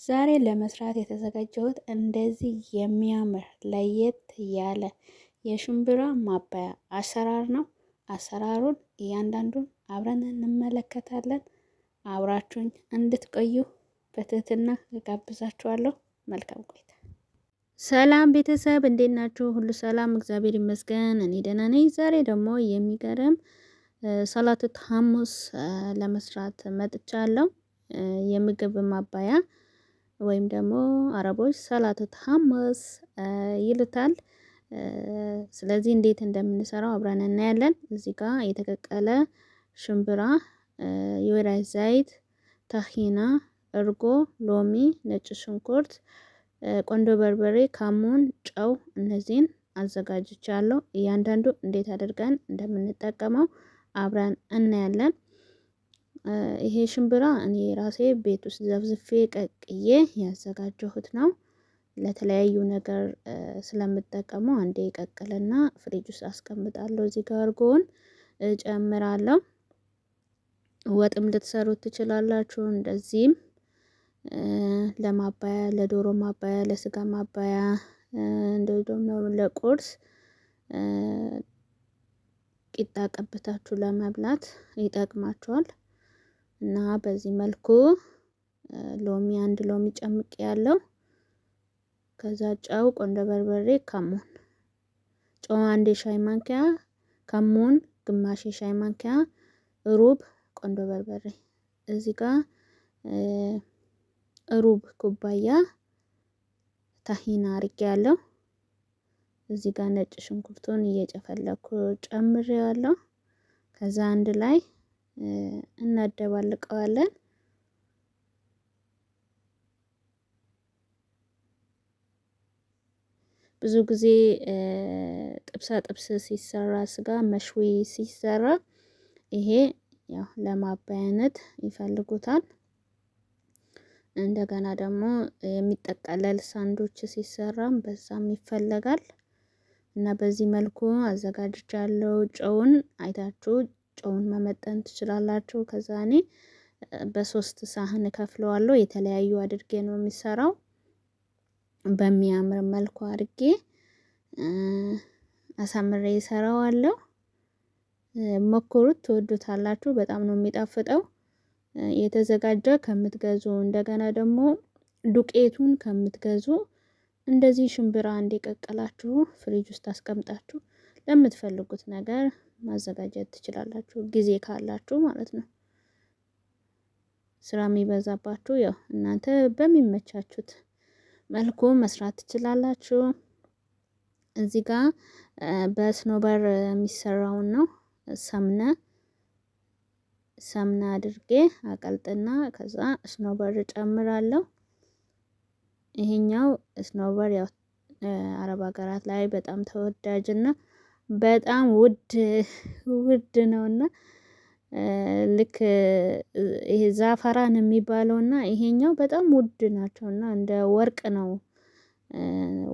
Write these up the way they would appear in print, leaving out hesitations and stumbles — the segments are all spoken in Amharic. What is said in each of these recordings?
ዛሬ ለመስራት የተዘጋጀሁት እንደዚህ የሚያምር ለየት ያለ የሽምብራ ማባያ አሰራር ነው። አሰራሩን እያንዳንዱን አብረን እንመለከታለን። አብራችሁኝ እንድትቆዩ በትህትና እጋብዛችኋለሁ። መልካም ቆይታ። ሰላም ቤተሰብ እንዴት ናችሁ? ሁሉ ሰላም፣ እግዚአብሔር ይመስገን። እኔ ደህና ነኝ። ዛሬ ደግሞ የሚገርም ሰላተት ሐሙስ ለመስራት መጥቻለሁ። የምግብ ማባያ ወይም ደግሞ አረቦች ሰላተት ሐሙስ ይሉታል። ስለዚህ እንዴት እንደምንሰራው አብረን እናያለን። እዚህ ጋር የተቀቀለ ሽምብራ፣ የወይራ ዘይት፣ ታሂና፣ እርጎ፣ ሎሚ፣ ነጭ ሽንኩርት፣ ቆንዶ በርበሬ፣ ካሙን፣ ጨው እነዚህን አዘጋጅቻለሁ። እያንዳንዱ እንዴት አድርገን እንደምንጠቀመው አብረን እናያለን። ይሄ ሽምብራ እኔ ራሴ ቤት ውስጥ ዘፍዝፌ ቀቅዬ ያዘጋጀሁት ነው። ለተለያዩ ነገር ስለምጠቀመው አንዴ ቀቅልና ፍሪጅ ውስጥ አስቀምጣለሁ። እዚህ ጋር እርጎውን እጨምራለሁ። ወጥም ልትሰሩት ትችላላችሁ። እንደዚህም ለማባያ፣ ለዶሮ ማባያ፣ ለስጋ ማባያ እንደው ደግሞ ለቁርስ ቂጣ ቀብታችሁ ለመብላት ይጠቅማችኋል። እና በዚህ መልኩ ሎሚ አንድ ሎሚ ጨምቄ ያለው ከዛ ጨው፣ ቆንዶ በርበሬ፣ ካሙን ጨው አንድ የሻይ ማንኪያ፣ ካሙን ግማሽ የሻይ ማንኪያ፣ ሩብ ቆንዶ በርበሬ እዚህ ጋር ሩብ ኩባያ ታሂና አርጌ ያለው እዚህ ጋር ነጭ ሽንኩርቱን እየጨፈለኩ ጨምሬዋለሁ። ከዛ አንድ ላይ እናደባልቀዋለን። ብዙ ጊዜ ጥብሳ ጥብስ ሲሰራ ስጋ መሽዊ ሲሰራ ይሄ ያው ለማባያነት ይፈልጉታል። እንደገና ደግሞ የሚጠቀለል ሳንዶች ሲሰራም በዛም ይፈለጋል። እና በዚህ መልኩ አዘጋጅቻለሁ። ጨውን አይታችሁ ጨውን መመጠን ትችላላችሁ። ከዛ እኔ በሶስት ሳህን እከፍለዋለሁ። የተለያዩ አድርጌ ነው የሚሰራው። በሚያምር መልኩ አድርጌ አሳምሬ እሰራዋለሁ። ሞክሩት፣ ትወዱታላችሁ። በጣም ነው የሚጣፍጠው። የተዘጋጀ ከምትገዙ እንደገና ደግሞ ዱቄቱን ከምትገዙ እንደዚህ ሽምብራ እንደቀቀላችሁ ፍሪጅ ውስጥ አስቀምጣችሁ ለምትፈልጉት ነገር ማዘጋጀት ትችላላችሁ፣ ጊዜ ካላችሁ ማለት ነው። ስራ የሚበዛባችሁ ያው እናንተ በሚመቻችሁት መልኩ መስራት ትችላላችሁ። እዚህ ጋር በስኖበር የሚሰራውን ነው። ሰምነ ሰምነ አድርጌ አቀልጥና ከዛ ስኖበር ጨምራለሁ። ይሄኛው ስኖበር ያው አረብ ሀገራት ላይ በጣም ተወዳጅና በጣም ውድ ውድ ነውና ልክ ይሄ ዛፈራን የሚባለውና ይሄኛው በጣም ውድ ናቸውና እንደ ወርቅ ነው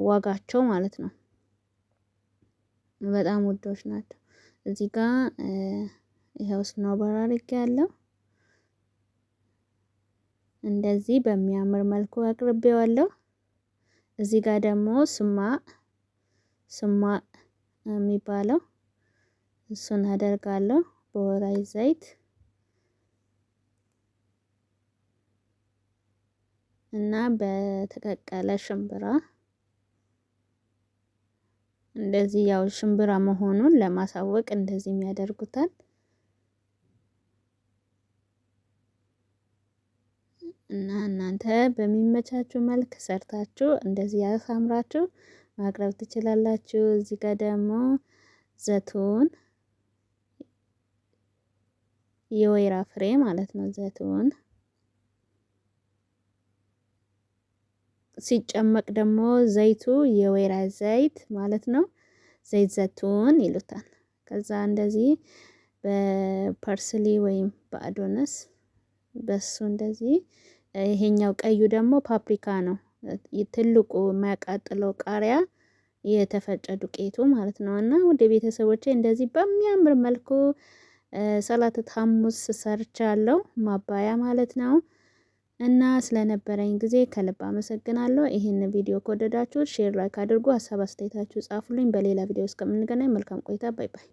ዋጋቸው ማለት ነው። በጣም ውዶች ናቸው። እዚህ ጋር ይኸው ስኖበር አድርጌያለሁ። እንደዚህ በሚያምር መልኩ አቅርቤዋለሁ። እዚህ ጋር ደግሞ ስማ ስማ የሚባለው እሱን አደርጋለሁ በወራይ ዘይት እና በተቀቀለ ሽምብራ እንደዚህ ያው ሽምብራ መሆኑን ለማሳወቅ እንደዚህ የሚያደርጉታል። እና እናንተ በሚመቻችሁ መልክ ሰርታችሁ እንደዚህ ያሳምራችሁ ማቅረብ ትችላላችሁ። እዚህ ጋር ደግሞ ዘቱን የወይራ ፍሬ ማለት ነው። ዘቱን ሲጨመቅ ደግሞ ዘይቱ የወይራ ዘይት ማለት ነው። ዘይት ዘቱን ይሉታል። ከዛ እንደዚህ በፓርስሊ ወይም በአዶነስ በሱ እንደዚህ ይሄኛው ቀዩ ደግሞ ፓፕሪካ ነው። ትልቁ የማያቃጥለው ቃሪያ የተፈጨ ዱቄቱ ማለት ነው። እና ወደ ቤተሰቦቼ እንደዚህ በሚያምር መልኩ ሰላተት ሐሙስ ሰርቻለሁ፣ ማባያ ማለት ነው። እና ስለነበረኝ ጊዜ ከልብ አመሰግናለሁ። ይህን ቪዲዮ ከወደዳችሁ share፣ like አድርጉ። ሀሳብ አስተያየታችሁ ጻፉልኝ። በሌላ ቪዲዮ እስከምንገናኝ መልካም ቆይታ። Bye bye።